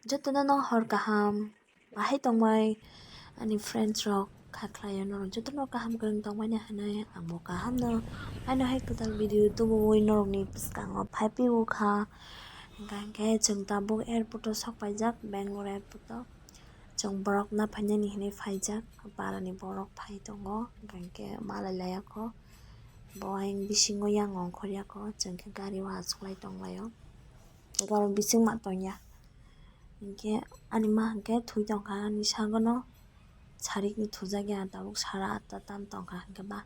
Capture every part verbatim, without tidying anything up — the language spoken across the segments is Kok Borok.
Jotono no hor kaham, bahai tongmai ani friends rok kha khlaio, norok jotono kaham kwrwng tongmani hinwi angbo kaham no. Ano hai kwtal video tubuwi norokni bwskango phai phaiwi kha. Hwnkha hwnkhe chwng tabuk airport o sok paijak, Bangalore airport o. Chwng borok na phainani hinwi phaijak, barani borok phai tongo, hwnkha hwnkhe malai laiya kho. Bo ayang bisingo yang ongkhorya kho, chwng khe gari o achuklai tonglaio. Borok bising ma tongya. Hinkhe ani ma hinkhe thwi tongkha ani sagono, sarikni thujakya tabuk sara atta tam tongkha hinkhe ba,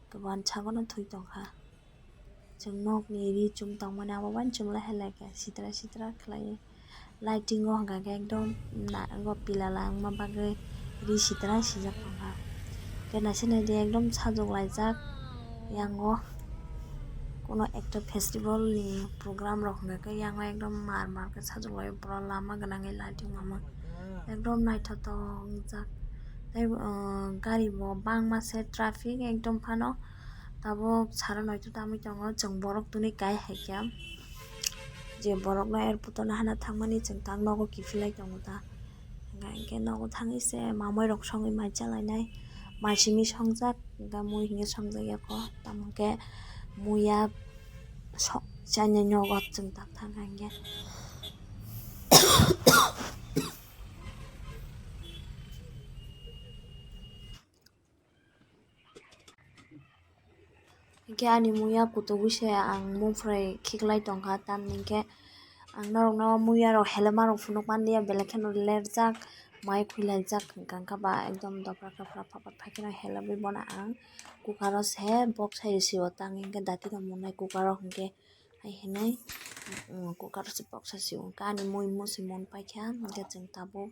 hinkhe bo ani sagono thwi tongkha. Chwng nokni ri chum tongmani abo bai chum lai hai laikha sitra sitra khlaiwi. Lighting o hwnkha khe ekdom na-, abo pila langma bagwi ri sitra sijak tongkha. Khe naisik naidi ekdom sajwk laijak yango. Kuno ekta festival ni program rok hwnkha khe yango ekdom mar mar khe sajwk lai, pura lama gwnangwi lighting lama ekdom naithotok wngjak. Tei, uh, gari bo bangma se traffic ekdom phano tabuk sara noito tamwi tongo, chwng borok twnwi kai hai khe je borok no airport o nahana thangmani chwng tak nogo kiphilai tongo ta. Hwnkha hwnkhe nogo thangwi se mamai rok songwi mai chalainai, mai simi songjak, hwnkha mui hinkhe songjak ya kho, tamo hwnkhe muya so-, chainai nogo chwng tak thangkha hinkhe. Hinkhe ani muya kutugwi se ang mungphrai khiklai tongkha, tamni hinkhe ang norokno muya rok helema rok phunuk manliya, belai kheno lerjak, mai khuilaijak, hwnkha hwnkha ba ekdom dopra dopra phapat phai kheno helebwi bono ang cooker o se bok sai rw sio, tang hinkhe dati rok mwnai cooker o hinkhe hai hinwi, um, cooker o se bok sai sio, hinkhe ani mui musi mun paikha, hinkhe chwng tabuk.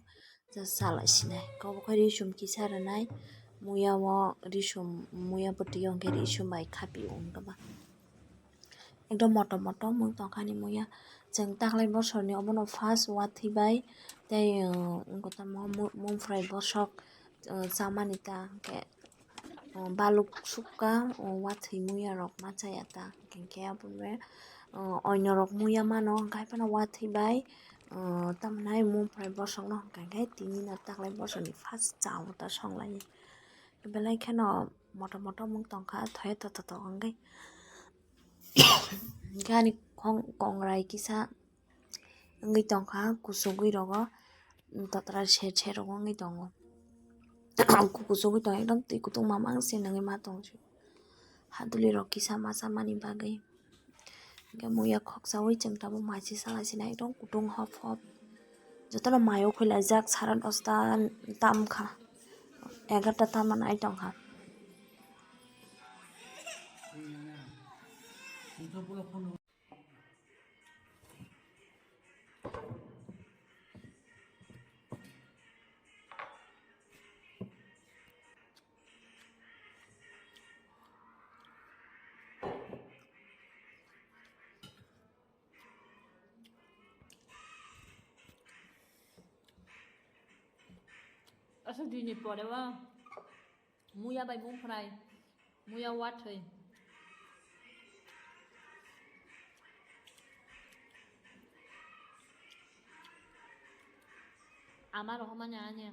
Cha salai sinai. Kok bo khe risum kisa rwnai. Muya o risum, muya bwtwi o hwnkhe risum bai khapio wngkha ba. Ekdom motom motom wng tongkha ani muya. Chwng taklai bosorni obono first wathwi bai tei, uh, wngkha tamo mu-, mungphrai bosok, uh, chamani ta hwnkhe. O baluk sukha, o wathwi muya rok ma chaya ta, hinkhe aboni, o oino rok muya mano, hinkhe haphano wathwi bai, o tamni mungphrai bosongno hinkha hinkhe tini no taklai bosongni first cha o ta songlai. Belai kheno motom motom wng tongkha, thoya tothotok wngwi. Hinkhe ani khong kongrai kisa wngwi tongkha, kuchugwi rogo, totra ser ser rogo wngwi tongo. Kuchugwi tong ekdom twi kutung mamang se nangwi ma tong. Haduli rok kisa ma chamani bagwi. Hinkhe muya khoksaui chwng tabuk mai se salai sinai ekdom kutung hop hop. Jotono mai o khuilaijak sara dosta tamkha, egarta tamani ai tongkha. Aswk dini pore o. Muya bai mungphrai, muya wathwi. Ama rohormani ani.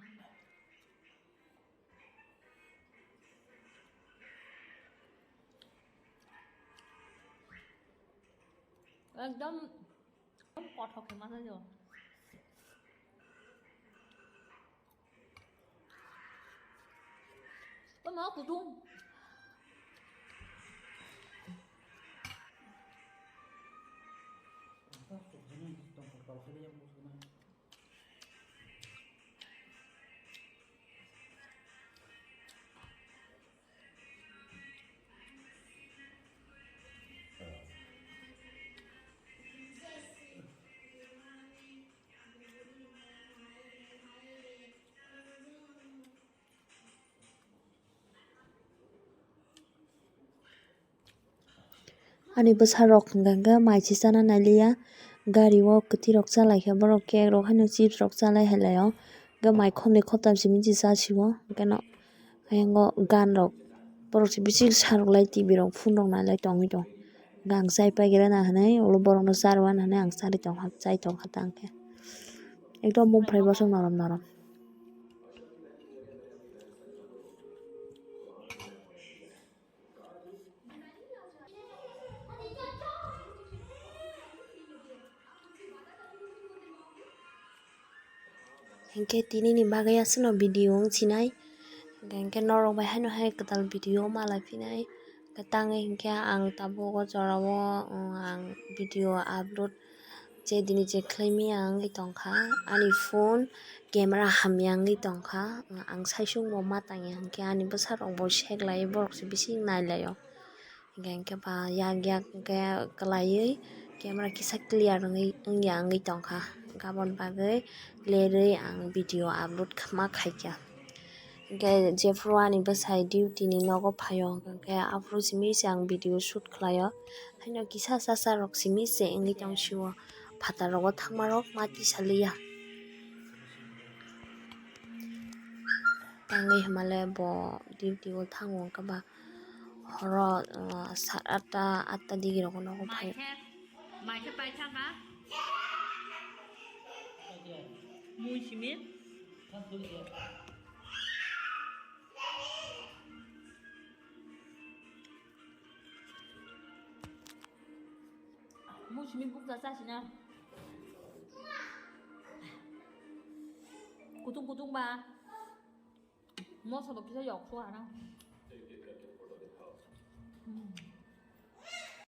Ekdom kothok khe ma sajo. Tamo kutung. Ani bwsa rok hwnkha hwnkhe mai se chana nai liya, gari o kwtwi rok cha lai kha, borok cake rok haino chips rok cha lai hai lai o, hwnkhe mai khopnwi khoptam simi se cha si o, hwnkhe no ayang o gan rok borok se bisingo sa rwk lai, T V rok phone rok nai lai tongwi tong, hwnkhe ang chai pai khe rwna hinwi ulo borok no cha rwna hinwi ang charwi tongkha, chai tongkha tang khe. Ekdom bumphrai bosong norom norom. Hinkhe tini ni bagwi aswkno video wng sinai. Hinkhe norok bai haino hai kwtal video ma lai phinai. Tangwi hinkhe ang tabuk o jorao, um, ang video upload je dini je khlaimaya wngwi tongkha. Ani phone camera hamya wngwi tongkha. Ang saichung bo ma tangya hinkhe ani bwsarok bo sek lai borok se bising nai laio. Hinkhe, hinkhe ba yak yak hinkhe kwlaiwi camera kisa clear wngwi, wngya wngwi tongkha. Aboni bagwi lerwi ang video upload kha-, ma khaikha. Hinkhe jephuru ani bwsai duty ni nogo phaio, hinkhe aphuru simi se ang video shoot khlaio. Haino kisa chasa rok simi se wngwi tong sio, phatar rogo thangma rok ma tisaliya. Tangwi hwnmale bo duty o thango, hinkhe ba horo, uh, sat atta, atta digi rogo nogo phaio. Mai khe, mai khe paithaka. Mui simi. Mui simi bukcha chasina. Kutung kutung ba. Moso bo kisa yok suha na.